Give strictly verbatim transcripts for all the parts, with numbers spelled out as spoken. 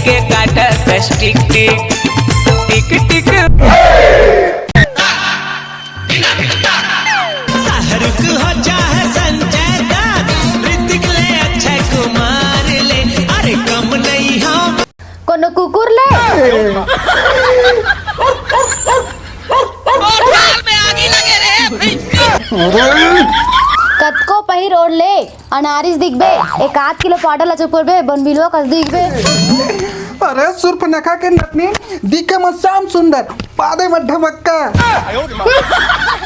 के काटत टिक टिक, टिक टिक। शाहरुख हो चाहे संजय दत्त, ऋतिक ले, अक्षय कुमार ले, अरे कम नहीं हम। कोनो कुकुर ले? कतको पहिर ओढ़ ले, अनारिस दिखबे, एक आध किलो पाउडर ला चुपुरबे, बनबिलवा कस दिखबे। अरे सुर्पनखा के नतनी, दिखे म श्याम सुंदर, पादे म ढमक्का।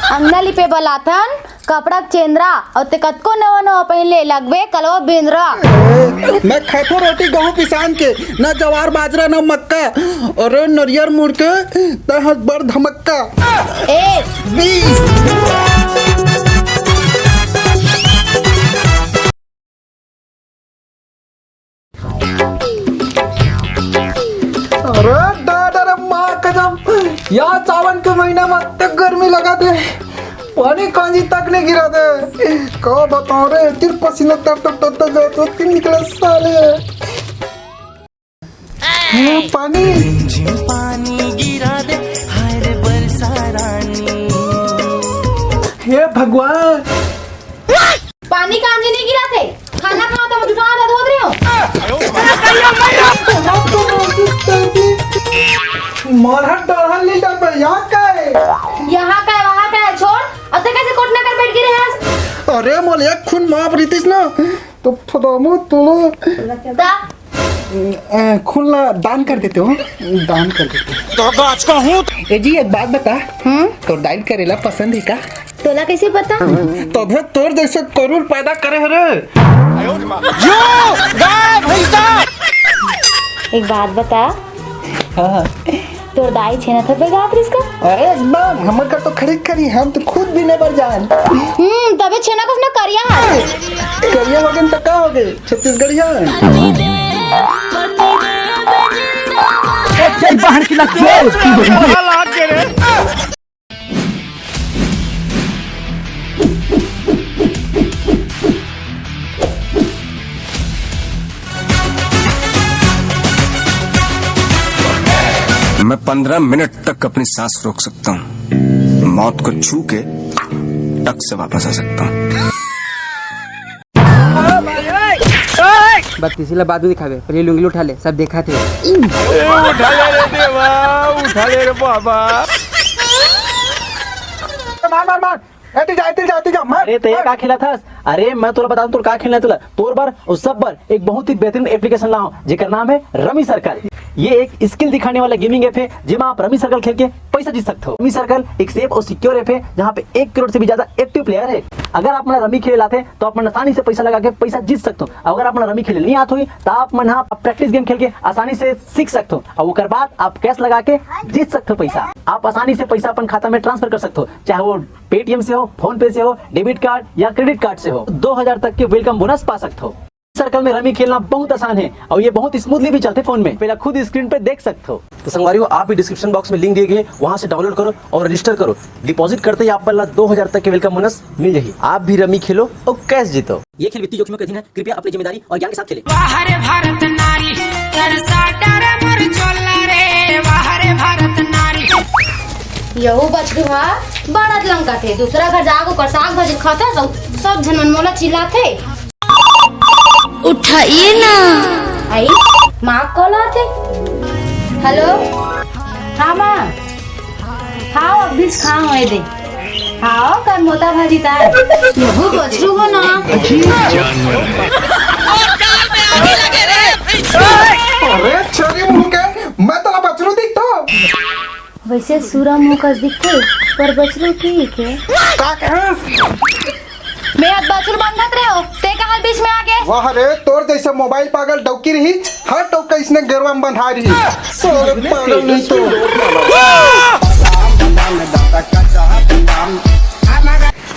अंगना लिपे बलाथन, कपड़ा के चेंदरा, अउ ते कतको नवा नवा पहिन ले, लगबे कलवा बेंदरा। मैं खाथो रोटी गहूं पिसान के, न जवार बाजरा न मक्का। अरे नरियर मुड़ के, तै हस बड़ धमक्का। ए, बीस। अरे दादा रे माँ कसम, या सावन के महीना में अतक गर्मी लगा दे, पानी कांजी तक नहीं गिरा दे। का बताओ रे, तेरे पसीना तर तर तर तर जात होत निकले साले। हे पानी। रिमझिम पानी गिरा दे, हाय रे बरसा रानी। हे भगवान। पानी कांजी नहीं गिरा थे, खाना खाओ तो जुटा हाथ धोत रहे हो। मरहट डरहन लीटा पे यहाँ का है? यहाँ का है, वहाँ का है, छोड़। अब ते कैसे कोट ना कर बैठ गिरे हस? अरे मोल एक खून माफ रीतिस ना, तो फदामो तोड़ो। दा। ए, खून ला दान कर देते हो, दान कर देते हो। तो आज का हूँ। ए जी, एक बात बता। हम्म? तोर दाई ल करेला पसंद है का? तोला कैसे पता? तभे तोर जैसे करूर पैदा करे हरे। यो, गाय भैंसा। एक बात बता। हाँ, हाँ। तोर दाई छेना थप्पे जात रिस का? अरे एकदम, हमर का तो खरी खरी, हम तो खुद बीने बर जान। हम्म, तभे छेना कस ना करिया है। करिया हो गए तो का हो गए? छत्तीसगढ़िया। चल बाहर की लग। मैं पन्द्रह मिनट तक अपनी सांस रोक सकता हूँ, मौत को छू के टक से वापस आ सकता हूँ। बत्तीसी ला बाद में दिखावे, पहले लुंगी उठा ले, सब देखा थे। उठा ले रे देवा, उठा ले रे बाबा। मार, मार, मार। ए, ती जा, ती जा, ती जा, मार, अरे, तो ये मार। का खेला था? अरे, मैं तोला बता दूं, तोर का खेलना है तोला। तोर बर और सब बर एक बहुत ही बेहतरीन एप्लीकेशन लाऊं, जेकर नाम है रमी सर्कल। ये एक स्किल दिखाने वाला गेमिंग ऐप है, जेमा आप रमी सर्कल खेल के पैसा जीत सकते हो। रमी सर्कल एक सेफ और सिक्योर ऐप है, जहाँ पे एक करोड़ से भी ज्यादा एक्टिव प्लेयर है। अगर आप मन रमी खेले लाते, तो आप मन आसानी से पैसा लगा के पैसा जीत सकते हो। अगर आप मन रमी खेले नहीं आत होई, तो आप मन हाँ प्रैक्टिस गेम खेल के आसानी से सीख सकते हो, और ओकर बाद आप कैश लगा के जीत सकते हो पैसा। आप आसानी से पैसा अपन खाता में ट्रांसफर कर सकते हो, चाहे वो पेटीएम से हो, फोन पे से हो, डेबिट कार्ड या क्रेडिट कार्ड से हो। दो हजार तक के वेलकम बोनस पा सकते हो। सर्कल में रमी खेलना बहुत आसान है और ये बहुत स्मूथली भी चलते फोन में, पहला खुद स्क्रीन पे देख सकते हो। तो संगवारी हो, आप भी डिस्क्रिप्शन बॉक्स में लिंक दिए गए हैं, वहां से डाउनलोड करो और रजिस्टर करो। डिपॉजिट करते ही आप बल्ला दो हजार तक के वेलकम बोनस मिल जाही। आप भी रमी खेलो और कैश जीतो। ये खेल वित्तीय जोखिमों के अधीन है, कृपया अपनी जिम्मेदारी और ज्ञान के साथ खेलें। वाह रे भारत नारी, कर साटा रे मोर चोला रे, वाह रे भारत नारी। यहू बछरू हा बड़त लंका थे, दूसरा घर जाके ओकर साग भाजी खाता, सब, सब झन मन मोला चिल्लाथे। उठाइए ना। आई, माँ कॉल आथे। हेलो, हाँ माँ, हाँ, अब बीच खा होए दे। हाँ, कर मोता भाजी तार। यहू बछरू हो ना। अरे, छरी मुंह के, मैं तोला बछरू दिखता। वैसे सूरा मुंह कस दिखथे, पर बछरू ठीक है। का कहे? मैं अब बछरू बंधत रहे हो, ते कहाँ बीच में आ गए? वाह रे, तोर जैसे मोबाइल पागल डौकी रही, हर टोका इसने गरवा में बंधा रही। सोरे पागल नहीं तो।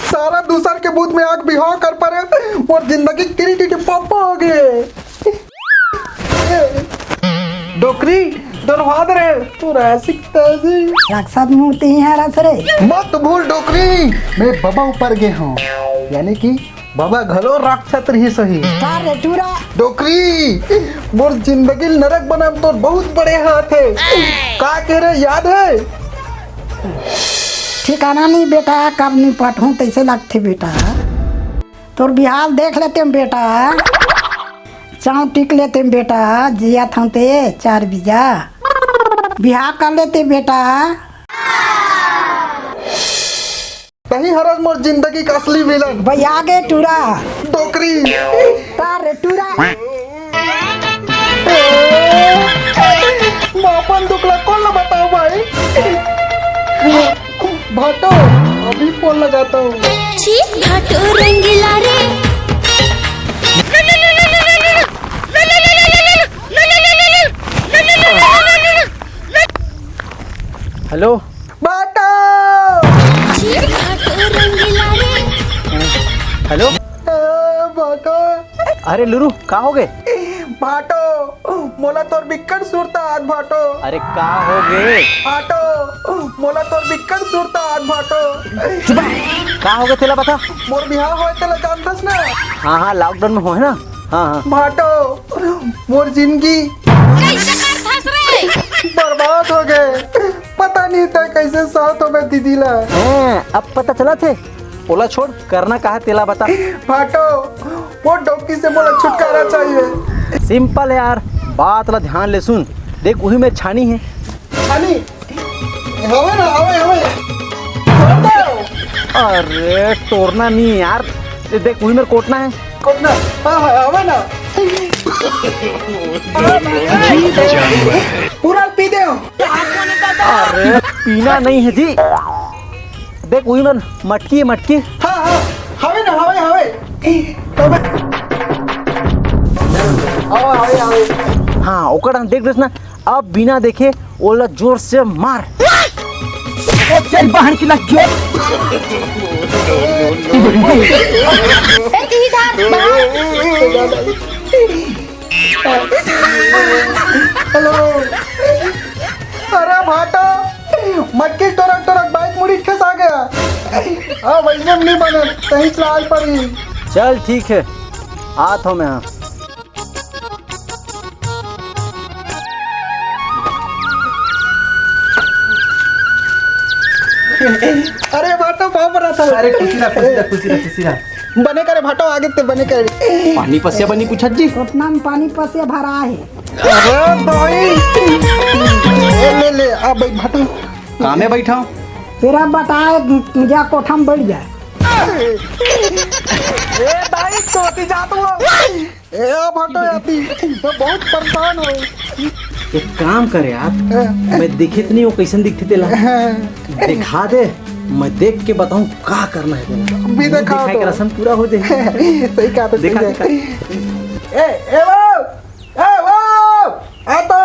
सारा दूसर के बूथ में आके बिहाव कर परे, मोर जिंदगी टिरी टिरी पप्पा हो गए। डोकरी, डरवा दे रे, तू रासिक ताजी। राक्षस मूर्ति ही है रस रे। मत भूल डोकरी, मैं बबा ऊपर गे हूँ, यानी कि बाबा घलो राक्षस रहिस होही। का रे टूरा? डोकरी, मोर जिंदगी ल नरक बनाए म तोर बहुत बड़े हाथ हे। का कहे रेहे, याद हे? ठिकाना नहीं बेटा, कब निपटहूँ तइसे लगथे बेटा। तोर बिहाव देख लेतेंव बेटा, चाँव टिक लेतेंव बेटा, जियत हँव ते चार बीजा। बिहाव कर लेतेंव बेटा। तहीं हरस मोर जिंदगी के असली विलन। भई आ गे टूरा। डोकरी। का रे टूरा? मैं अपन दुख ला कोन ला बताओ भाई? भाटो, अभी फोन लगाता हूँ। छी भाटो रंगीला रे। हेलो। भाटो। छी भाटो रंगीला रे। हेलो। ए, भाटो। अरे लुरु, का हो गे? भाटो, मोला तोर बिक्कट सुरता आत भाटो। अरे का हो गे? भाटो, मोला तोर बिक्कट सुरता आत भाटो। चुप रह। का हो गे तेला बता। मोर बिहाव होए तेला जानथस ना? हाँ, हाँ, लॉकडाउन में होए ना। हाँ, हाँ। भाटो, मोर जिंदगी कइसे करथस रे? बर्बाद हो गे। पता नहीं तैं कइसे साथ हो मैं दीदी ला। हैं, अब पता चलत हे? ओला छोड़, करना का हे तेला बता। भाटो, वो डोकरी से मोला छुटकारा चाहिए। सिंपल हे यार, बात ला ध्यान ले सुन। देख, उही मेर छानी हे। छानी? हवे ना, हवे, हवे। छोड़ दे। अरे, टोरना नहीं यार। ये देख, उही मेर कोटना हे। कोटना? हाँ, हाँ, हवे ना। पूरा पी दे। अरे, पीना नहीं हे जी। देख, उही मेर मटकी हे, मटकी। हाँ, हाँ, हवे ना, हवे, हवे। तबे। हवे, हवे, हवे। हाँ, ओकर देख देस ना, अब बिना देखे ओला जोर से मार। ए, चल बाहर की लग गयो। ए, जी, इधर, बाहर। हेलो। अरे भाटो, मटकी टोरक टोरक बाइक मुड़ी खसा गया। अब अइसे नहीं बने, कहीं चलाल पड़ी। चल ठीक हे, आत हँव मैं। हाँ। अरे भाटो, पाँव परत हँव। अरे खुशी रह, खुशी रह, खुशी रह, खुशी रह। बने करे भाटो, आगे ते बने करे। पानी पसिया बनी पूछत जी। कोटना में पानी पसिया भरा हे। अरे भाई। ए, ले, ले, आ भाई भाटो। कामे बैठा हूँ। तेरा बताए, जा कोठा में बैठ जाए। ए भाई, तोती जा तू। ए, अब हटो याती, मैं बहुत परेशान हूँ। एक काम कर यार, हाँ। मैं दिखत नहीं हूँ, कैसन दिखथे तेला? हाँ। दिखा दे, मैं देख के बताऊँ का करना है तेला। भी दिखा दिखाए दो। के रसम पूरा हो जाए। सही कहा तो दिखा, सही है। दिखा। ए, ए वो, ए वो, आ तो।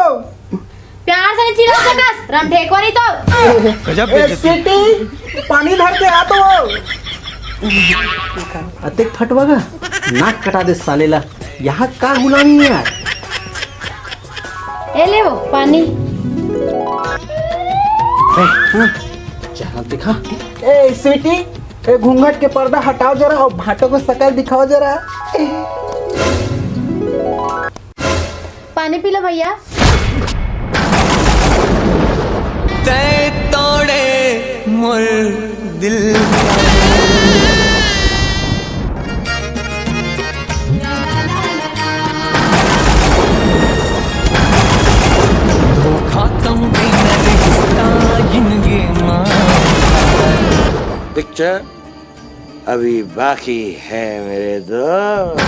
प्यार से नहीं चिल्ला सकस, रमठेकवा नहीं तो। गजब ए, बेइज्जती। स्वीटी, पानी धर के आ तो। अतेक फटवा का नाक कटा दे साले ला। यहाँ का गुलामी है यार? ए ले वो पानी। ए, हाँ, जहाँ दिखा। ए स्वीटी, ए घूंघट के पर्दा हटाओ जरा और भाटो को शकल दिखाओ जरा। पानी पी लो भैया। तै तोड़े मोर दिल। धोखा कम देना रिश्ता जिंदगी मा। पिक्चर अभी बाकी है मेरे दोस्त।